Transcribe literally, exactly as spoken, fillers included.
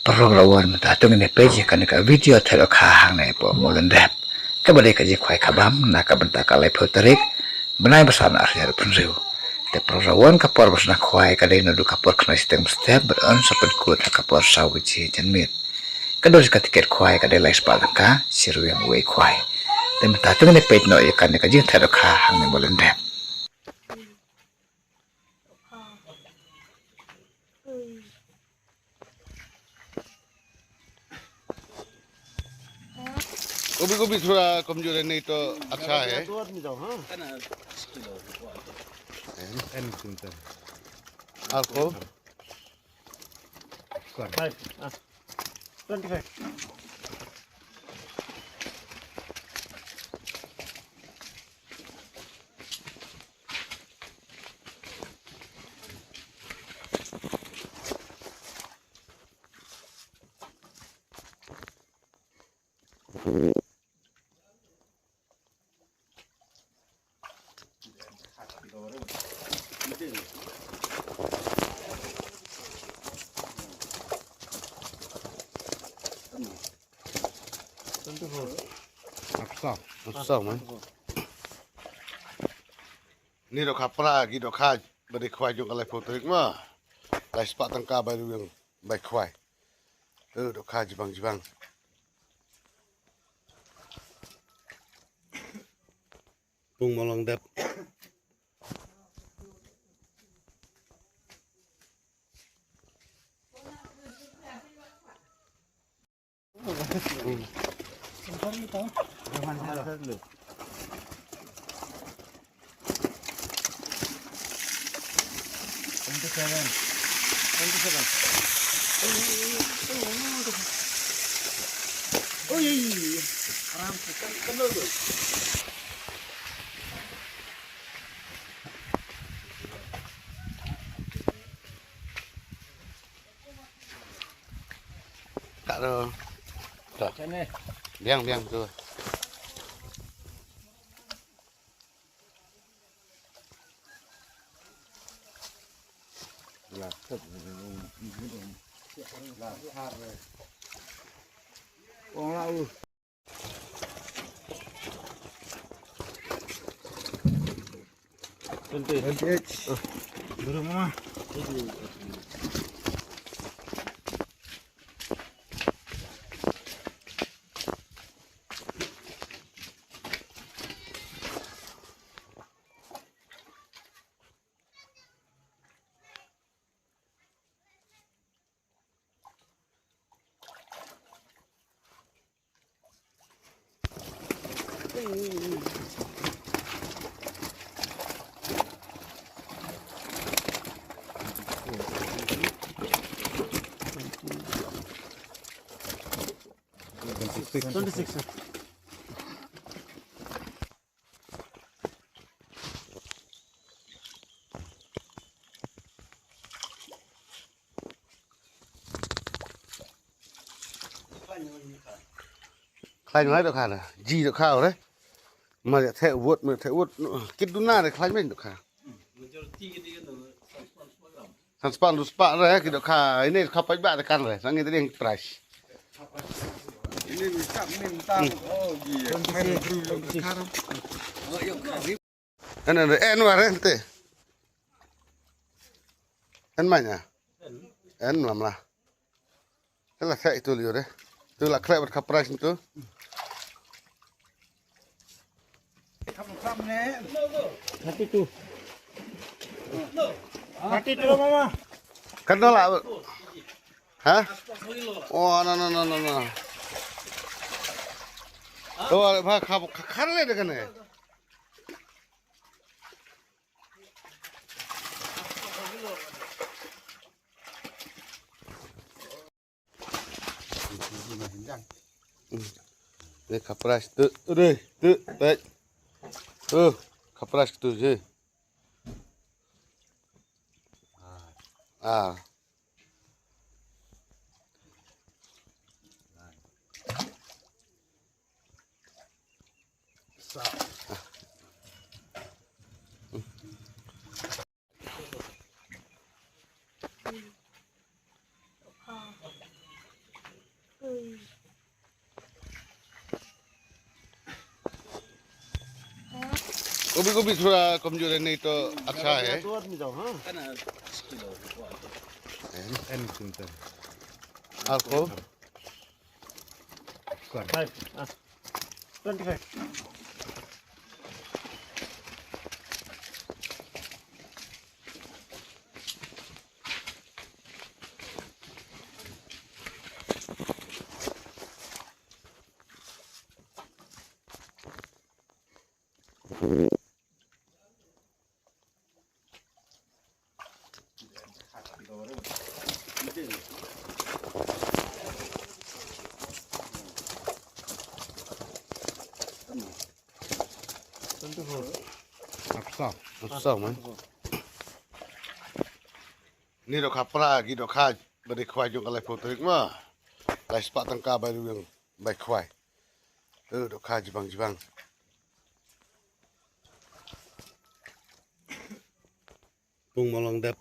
Paralok rawon mynta to ngin ïa peit ïa kane ka video theh dohkha hangne hapoh Mawlyndep. Kaba dei ka jingkhwai khabam na ka bynta ka laiphew tarik bnai ba san ar hajar arphew hynriew. Te paralok rawon ka por ba sdang khwai ka dei naduh ka por khyndai shiteng mynstep bad yn sa pynkut ha ka por saw baje janmiet. Ka dor jong ka tiket khwai ka dei lai spah tyngka shi ryngwiang uwei khwai. Te mynta to ngin ïa peit noh ïa kane ka jingtheh dohkha hangne Mawlyndep. गोभी गोभी थोड़ा कमजोर है, नहीं तो अच्छा है। आपको Ni dohkha pra, ki dohkha ba dei khwai jong ka laiphew tarik ma. Lai spah tyngka bai ruweng bai khwai. Eh, dohkha jibang jibang. Pung Mawlyndep. Ka ro. To. Biang, biang tu. Twenty-six. Khlaiñ lai dohkha na. Ji dohkha re. Ma ya theh wot, ma theh wot. Kit duna re khlaiñ men dohkha. San spah, lu spah re ki dohkha. Ini dohkha paidbah de kan re. Sangi tadi yang price. Ini minta, minta. Oh, iya. En, en, en, wa re te. En manya. En mamla. En la khlek itu liu de. Tu la khlek bad ka price itu. Thirty-two. Thirty-two, mama. Kan no la. Ha? Oh, no, no, no, no, no. Oh, ba ka ka le de kan ne. Re khapras tu, re tu, pet. Oh, khapras tu je. Ah. अभी को भी थोड़ा कमजोर है, नहीं तो अच्छा है। दो आदमी जाओ, हाँ। एन चिंतन। आपको फाइव, हाँ। ट्वेंटी फाइव। Hapsa. Hapsa, man. Ni dohkha pra, ki dohkha ba dei khwai jong ka laiphew tarik ma. Lai spah tyngka bai ruh ïang bai khwai. Eh, dohkha jibang jibang. Pung molong dep.